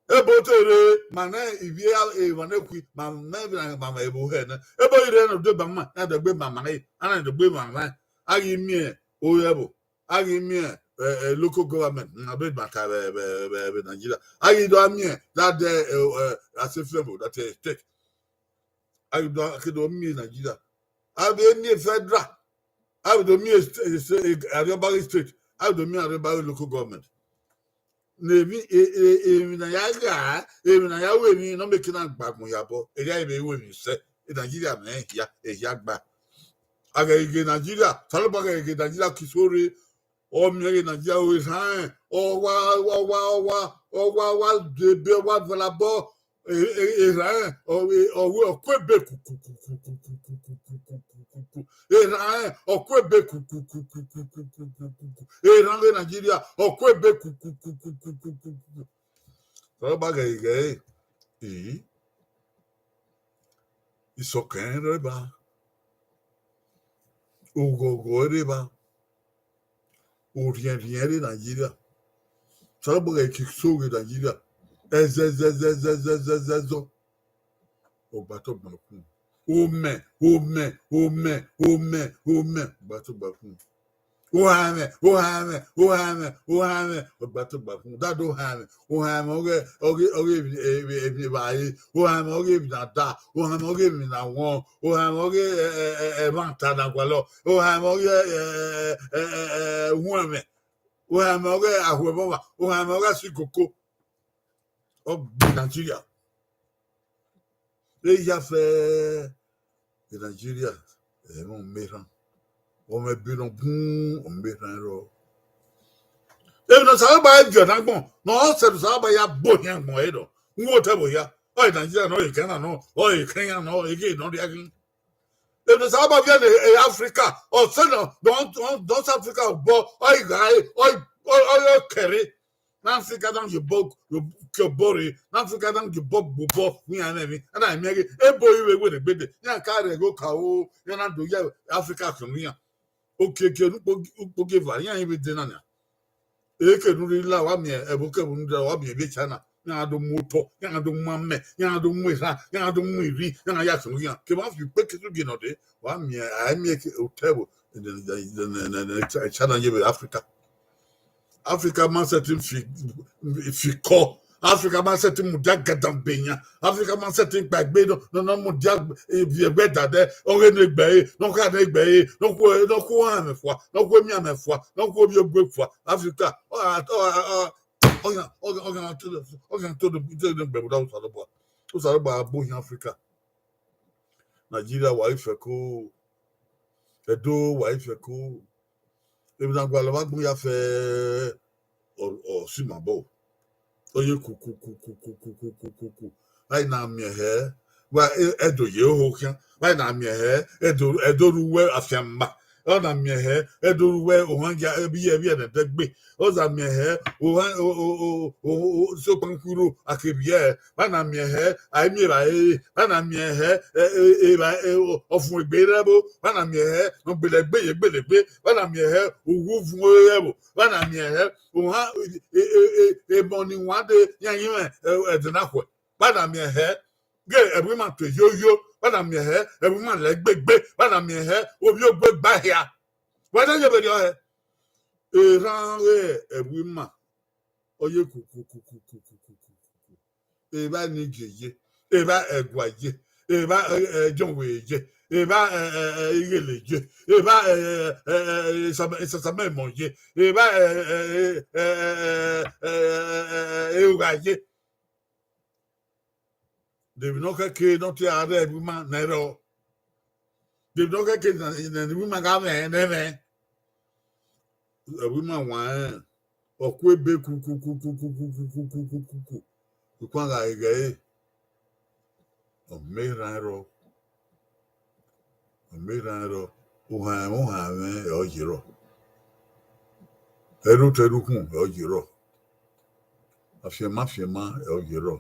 Ebo te rre, ma nẹ ivbi emwa ne khui, ma mẹ vbe na ma ma ebo hẹ nẹ. Ebo i rre ne odeba ma, na dẹgbe ma ma, a na dẹgbe ma ma. A ghi miẹn ore ẹvbo, a ghi miẹn, eh, eh, local government, na be ma ta vbe, vbe, vbe, vbe Nigeria. A ghi do a miẹn, da dẹ, eh, eh, asefẹn ẹvbo, that is state. A ghi do, a ke do miẹn Nigeria. A vbe miẹn federal. A vbe do miẹn st-, st-, Arriọba ghe state. A vbe do miẹn Arriọba ghe local government. Ne emwi, e, e, emwi na ya gha, emwi na ya ru emwi ne ọ mieke na gba agbọn yabọ, erriọ vbe ru emwi sẹ, e Nigeria mwẹ ehia, ehia gba. A ghẹ ghe Nigeria, Osanobua ghẹ ghe Nigeria ke iso rre, ọ miẹn ghe Nigeria ru erhan rẹn, ọ wa, ọ wa, ọ wa, ọ wa, ọ wa debe, ọ wa vẹlabọ, e, e, erhan rẹn, ọ, e, ọ wẹ, ọ ku ebe kukukukukukukukukuku. Erhan rẹn, ọ ku ebe kukukukukukukuku. Erhan ghe Nigeria, ọ ku ebe kukukukukukuku. Osanobua ghẹ ghe, ee. Isọkẹn rre evba. Oghọghọ rre evba. Orhiẹnrhiẹn rre Nigeria. Osanobua ghẹ ke iso ghe Nigeria. Ẹzẹzẹzẹzẹzẹzọ. Ọ gba tọ gba khin. Omẹ, omẹ, omẹ, omẹ, omẹ. Ọ gba tọ gba khin. Ohanmwẹ, ohanmwẹ, ohanmwẹ, ohanmwẹ. Ọ gba tọ gba khin. Dada ohanmwẹ, ohanmwẹ ọghe, ọghe, ọghe emwi, emwi, emwi evbare. Ohanmwẹ ọghe emwi na da. Ohanmwẹ ọghe emwi na wọn. Ohanmwẹ ọghe, ẹ, ẹ, ẹ, ẹmwata ne a gualọ. Ohanmwẹ ọghe, ẹ, ẹ, ẹ, ẹ, ẹ, uhuẹnmwẹ. Ohanmwẹ ọghe ahuẹmwọmwa. Ohanmwẹ ọghe asikoko. Ọ gbe Nigeria. Eya fẹ Nigeria, ẹmwẹ ọmọ erhan. Ọmọ ẹbe ne ọ bun ọmọ erhan rrọọ. Emwi ne Osanobua viọ ne agbọn, ne ọ sẹ ne Osanobua ya bu ohiẹn agbọn ẹre nọ. Uwu otọ ẹvbo hia, ọ re Nigeria nọ, ọ re Ghana nọ, ọ re Kenya nọ, ọ re eghe nọ rria ghin. Emwi ne Osanobua viọ ne Africa, ọ sẹ nọ, ne ọ, ne ọ, ne ọ sẹ Africa obọ, ọ re gha re, ọ re, ọ re, ọ re kẹre. Ne Africa na ye obọ, ye obọ, ke obọ rre, ne Africa na ye obọ gbe obọ, ne iran mwẹ emwi, a na miẹn ghe, ebo i vbe werriegbe dee, iran ka rre ẹghẹ okaro, iran na do ya Africa khian iran. Okiekie ne ukpogi, ukpogi eva, iran i vbe dee na nia. Eke ne u rhirhi la, wa miẹn ẹvbo kevbo ne u rhirhi la, wa miẹn ivbi China, iran do mu otọ, iran do mu amẹ, iran do mu erhan, iran do mu irri, iran ya khian iran. Kevbe a fi ukpe ke su gie nọ dee, wa miẹn, a i miẹn ke otọ ẹvbo, China ye vbe Africa. Africa ma sẹtin fi, fi kọ. Africa ma sẹtin mudia gadan be yan. Africa ma sẹtin kpaegbe nọ, nọ, nọ mudia, eh, viẹ ẹgbẹ dadẹ, ọghe ne egbe ẹre, ne ọ kha ne egbe ẹre, ne ọ khu, ne ọ khu ohan mwẹ fua, ne ọ khu emian mwẹ fua, ne ọ khu ovbi egbe fua. Africa, ọ gha, ọ gha, ọ gha, ọ gha, ọ gha, ọ gha to the, ọ gha to the, to the egbe vbe Osanobua. Osanobua bu ohiẹn Africa. Nigeria wa i fẹko. Edo wa i fẹko. Emwi ne a gualọ vbe agbọn ya fẹ, ọ, ọ si ma bọ. Ọ ye ku, ku, ku. Vbe a i na miẹn hẹ, wa, e, Edo ye oho khian. Vbe a i na miẹn hẹ, Edo, Edo ru wẹ afianma. Ọ na miẹn hẹ, Edo ru wẹ ohan ya, ẹvbiẹ, ẹvbiẹ ne ẹdẹgbe. Ọ za miẹn hẹ, ohan, o, o, o, o, o, sokpan khuiru, a ke rhie. Vbe a na miẹn hẹ, a i miẹn evbare re. Vbe a na miẹn hẹ, e, e, evba, e, o, ọfumwegbe rre ẹvbo. Vbe a na miẹn hẹ, ne ọ gbele egbe ye gbele egbe. Vbe a na miẹn hẹ, uwu uvun rre ẹvbo. Vbe a na miẹn hẹ, ohan, e, e, e, emọ ni wan de yan yi mwẹ, e, ẹdẹ na khuẹ. Vbe a na miẹn hẹ, ghe ẹvbo ima tue yoyo. Vbe a na miẹn hẹ, ẹvbo ima lẹ gbegbe. Vbe a na miẹn hẹ, ovbi ogbe gba hia. Wẹ ne ye vberriọ hẹ, erhan ghe ẹvbo ima, ọ ye ku, ku, ku. Evba Enigie ye, evba Ẹgua ye, evba, eh, eh, Jọnwe ye, evba, eh, eh, eh, Ighele ye, evba, eh, eh, eh, eh, Isama-, Isasamẹmọ ye, evba, eh, eh, eh, eh, eh, eh, eh, eh, eh, Erugha ye. De emwi ne ọ khẹke ne ọ te a rre ẹvbo ima ne ẹrrọọ? De emwi ne ọ khẹke ne, ne, ne ẹvbo ima gha mwẹ ne ẹmwẹ? Ẹvbo ima wanrẹn, ọ ku ebe ku, ku, ku. Ukhuan gha ghe ẹre, ọ miẹn erhan rrọọ. Ọ miẹn erhan rrọọ, ohan mwẹ, ohan mwẹ, ẹ ọ ye rrọọ. Ẹrotọ ẹrukhun, ẹ ọ ye rrọọ. Afianma afianma, ẹ ọ ye rrọọ.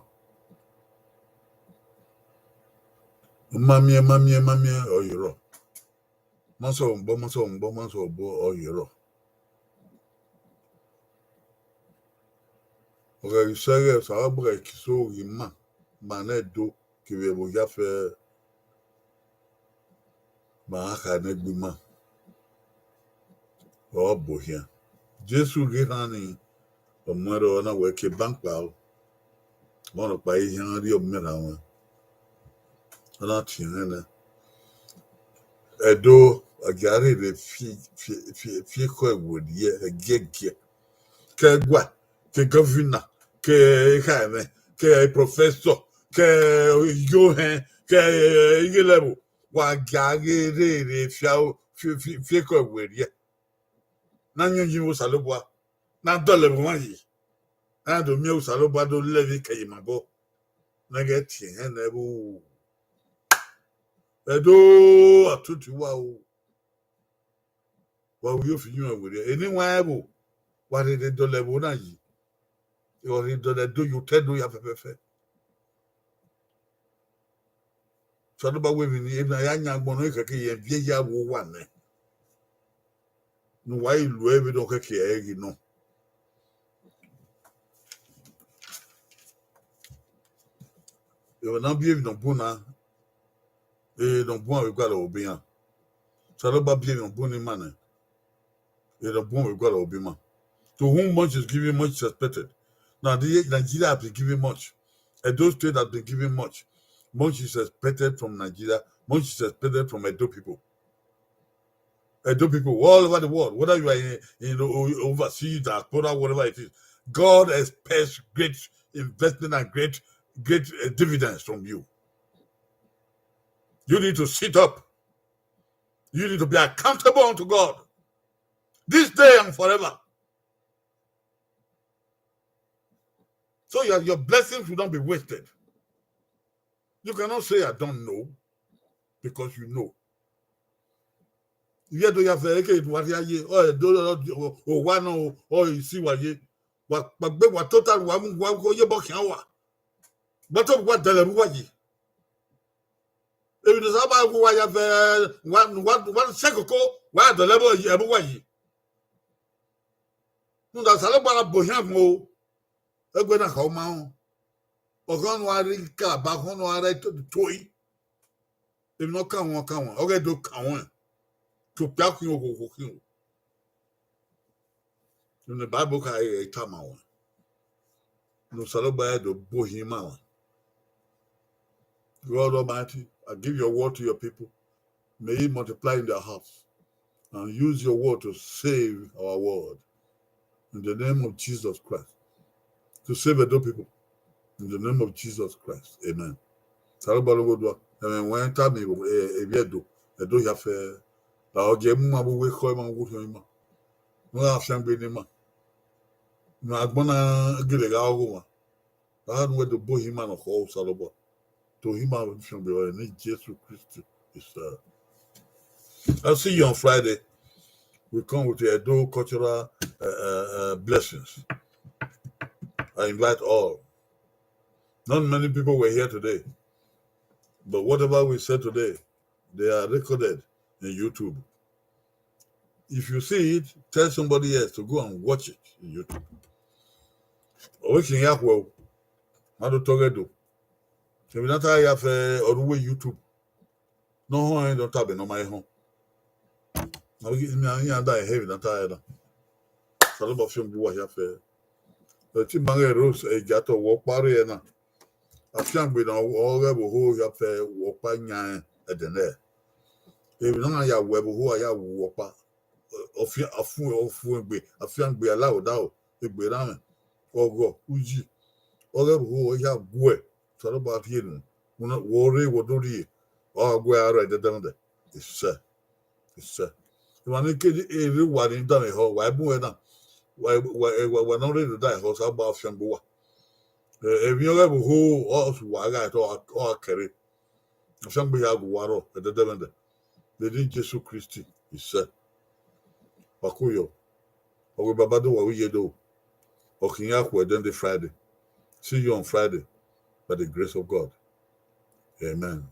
Ma miẹn, ma miẹn, ma miẹn, ẹ ọ ye rrọọ. Ma sẹ obọ, ma sẹ obọ, ma sẹ obọ, ẹ ọ ye rrọọ. Ọ ghẹ ghi sẹ ẹghẹ Osanobua ghi kiso ghi ma, ma ne Ẹdo kevbe ẹvbo ya fẹ, ma gha kha ne egbe ima. Ọ bọ ohian. Jesu ghe erhan nii, ọ mu ẹn rrọọ, ọ na wẹ ke ban kpao. Ọmwa nọkpa i khian rhie ọmọ erha ruẹn. Ọ na tie ẹnrẹn nẹ. Ẹdo, a gia rherhe fi, fi, fi, fi ekhọe werriẹ ẹgiẹgiẹ. Ke Ẹgua, ke governor, ke ekhaemwẹ, ke professor, ke iyohẹn, ke ighele ẹvbo. Wa gia ghe rherhe fi, fi, fi ekhọe werriẹ. Na yan uyi vbe Osanobua, na dọlọ ẹvbo mwa yi. A na do miẹn Osanobua do lẹ vbe ikẹyọ ima obọ. Ne a ghẹ tie ẹnrẹn nẹ vbo. Ẹdo, a tutu wa o. Wa ru ofi yin uwẹ werriẹ. Eni wan ẹvbo, wa rherhe dọlọ ẹvbo na yi. Wa rherhe dọlọ Ẹdo ye otọ Ẹdo ya fẹfẹfẹ. Osanobua wẹ emwi ne, emwi ne a ya yan agbọn nọ, khẹke ye viẹ ya vbe owa nẹ. Ne uwa i lu ẹre vbene ọ khẹke ẹre ghi nọ. Emwi ne a biẹ emwi ne ọ bun na, e, ne ọ bun vbe gualọ obọ iran. Osanobua biẹ emwi ne ọ bun ne ima nẹ, e, ne ọ bun vbe gualọ obọ ima. To whom much is given, much is expected. Now, the, Nigeria has been given much. Edo State has been given much. Much is expected from Nigeria. Much is expected from Edo people. Edo people all over the world, whether you are in, in o-, overseas, diaspora, whatever it is, God expects great investment and great, great, uh, dividends from you. You need to sit up. You need to be accountable unto God this day and forever. So your, your blessings will not be wasted. You cannot say, "I don't know," because you know. Ivbi Ẹdo ya fẹ eke ne uwa rhia ye, ọ Ẹdo, owa nọ, ọ isi wa ye. Wa kpagbe, wa tota, wa mu, wa ko ye bọ khian wa. Wa to, wa dẹlẹ vbe uwa yi. Emwi ne Osanobua gu uwa ya vẹ, wa, wa, wa sẹ koko, wa dọlọ ẹvbo, ẹvbo uwa yi. Rhunmwuda Osanobua gha bo ohian gbọn o, ẹgbẹ na kha ọ ma rẹn. Ọghọn ne a rre ikalaba, ọghọn ne a rre to, to yi. Emwi ne ọ kan wọn, ọ kan wọn, ọ ghẹ do kan wọn. Tokpia khin okhuo, okhuo khin o. Ne Bible kha ẹre tama ruẹ, ne Osanobua ya do bu ohiẹn ima ruẹ. God Almighty, I give your word to your people. May it multiply in their hearts and use your word to save our world. In the name of Jesus Christ. To save Edo people. In the name of Jesus Christ. Amen. Osanobua lọghọ odua. Ẹmwẹ wẹ tama ivbi Ẹdo, Ẹdo hia fẹ. La ọ gie mu ima vbe uwu ekhọe ima, uwu orhiọn ima. Ne ọ gha fiangbe ne ima. Ne agbọn na gele gha ọghe ọmwa. Ra nu wẹ do bu ohiẹn ima ne ọ khọ Osanobua. To ohiẹn ima fiangbe ruẹ ne Jesu Kristi. Yes, sir. I'll see you on Friday. We come with the Edo cultural uh, uh, uh, blessings. I invite all. Not many people were here today, but whatever we said today, they are recorded in YouTube. If you see it, tell somebody else to go and watch it in YouTube. Ọ wẹ khin ya khuẹ o, ma do tọghe do. Emwi ne a ta ya fẹ ọre uwu YouTube. Ne ọ họn ẹn, ne ọ tama ne ọ ma họn. Iran da ehe emwi ne a ta ya na. Osanobua fiangbe uwa hia fẹ. Ẹ te ima ghẹ rre osa, egiatọ wẹ ọkpa rre ẹre na. Afiangbe na ọ ghẹ vbe oho hia fẹ wẹ ọkpa yan ẹdẹ nẹ. Emwi ne a na ya wẹ vbe oho a ya wu wẹ ọkpa. Ọ fu, ọ fu egbe, afiangbe, alaghodaro, egbe erhanmwẹ, ọghọ, uyi, ọ ghẹ vbe oho ọ ya guẹ, Osanobua rhie nu, wẹ ọ rre, wẹ ọ do rrie, ọ gha guẹ aro ẹdẹdẹmwẹdẹ. Isẹ, isẹ. Emwa ni ke erha uwa ni danmwehọ, wa i bun ẹre na, wa, wa, wa, wa ne ọ rre ne ọ danmwehọ, Osanobua fiangbe uwa. Ẹ, emwi ọ ghẹ vbe oho, ọ sẹ uwa gha ẹre, ọ gha kẹre. Afiangbe hia gu uwa rrọọ ẹdẹdẹmwẹdẹ. Vbe eni Jesu Kristi, isẹ. Wa kue yọ. Ọ wẹ Baba do wa ru iye do. Ọ khin ya khuẹ Dende Friday. See you on Friday by the grace of God. Amen.